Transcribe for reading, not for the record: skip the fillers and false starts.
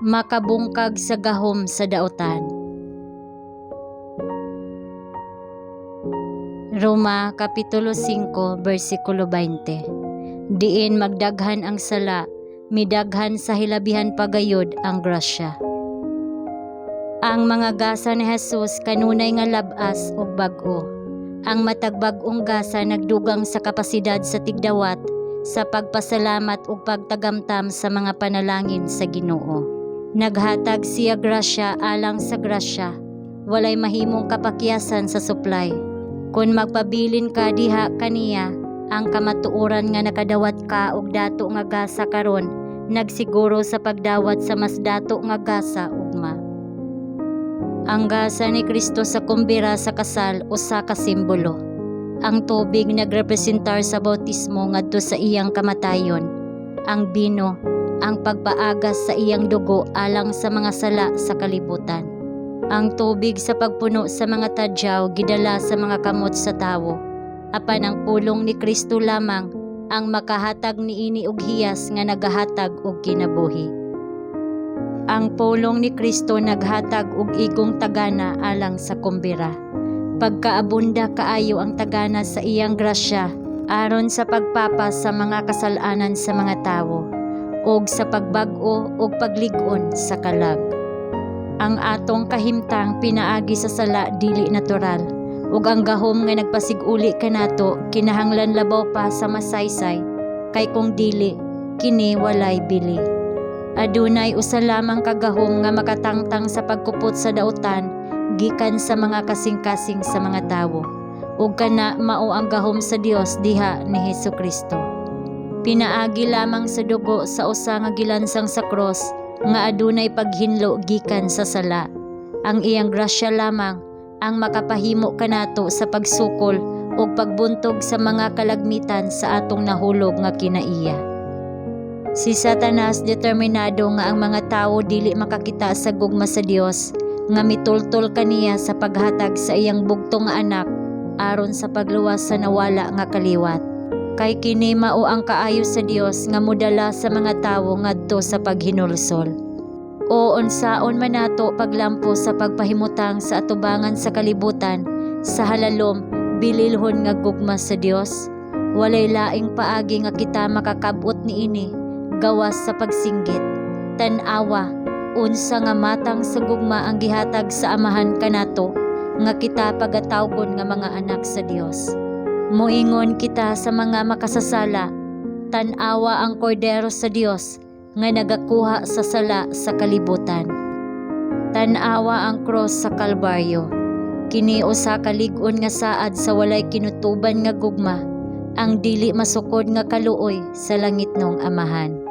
Makabungkag sa gahom sa daotan. Roma Kapitulo 5 versikulo 20. Diin magdaghan ang sala, midaghan sa hilabihan pagayod ang grasya. Ang mga gasa ni Jesus kanunay nga labas ug bag-o. Ang matag bag-ong gasa nagdugang sa kapasidad sa tigdawat sa pagpasalamat ug pagtagamtam sa mga panalangin sa Ginoo. Naghatag siya grasya alang sa grasya, walay mahimong kapakyasan sa supply. Kon magpabilin ka diha kaniya, ang kamatuoran nga nakadawat ka og dato nga gasa karon nagsiguro sa pagdawat sa mas dato nga gasa ugma. Ang gasa ni Kristo sa kumbira sa kasal usa ka simbolo. Ang tubig nagrepresentar sa bautismo ngadto sa iyang kamatayon. Ang bino, ang pagpaagas sa iyang dugo alang sa mga sala sa kalibutan. Ang tubig sa pagpuno sa mga tadyaw gidala sa mga kamot sa tawo. Apan ang pulong ni Kristo lamang ang makahatag niini og hiyas nga nagahatag og kinabuhi. Ang pulong ni Kristo naghatag og igong tagana alang sa kumbira. Pagkaabunda kaayo ang tagana sa iyang grasya aron sa pagpapas sa mga kasal-anan sa mga tawo ug sa pagbag-o ug paglig-on sa kalag. Ang atong kahimtang pinaagi sa sala dili natural ug ang gahom nga nagpasig-uli kanato kinahanglan labaw pa sa masaysay, kay kung dili, kini walay bili. Adunay usa lamang ka gahom nga makatangtang sa pagkupot sa daotan gikan sa mga kasing-kasing sa mga tawo, ug kana mao ang gahom sa Dios diha ni Hesukristo. Pinaagi lamang sa dugo sa usa nga gilansang sa cross nga adunay paghinlo gikan sa sala. Ang iyang grasya lamang ang makapahimo kanato sa pagsukol ug pagbuntog sa mga kalagmitan sa atong nahulog nga kinaiya. Si Satanas determinado nga ang mga tawo dili makakita sa gugma sa Dios nga mitultol kaniya sa paghatag sa iyang bugtong nga anak aron sa pagluwas sa nawala nga kaliwat. Kay kini mao ang kaayo sa Dios nga modala sa mga tawo ngadto sa paghinulsol. O unsaon man nato paglampo sa pagpahimutang sa atubangan sa kalibutan sa halalom bililhon nga gugma sa Dios? Walay laing paagi nga kita makakab-ot niini gawas sa pagsinggit. Tan-awa, unsa nga matang sa gugma ang gihatag sa Amahan kanato nga kita pagatawgon nga mga anak sa Dios. Moingon kita sa mga makasasala, tan-awa ang kordero sa Dios nga nagakuha sa sala sa kalibutan. Tan-awa ang cross sa Kalbaryo. Kini usa ka lig-on nga saad sa walay kinutuban nga gugma, ang dili masukod nga kaluoy sa langitnong Amahan.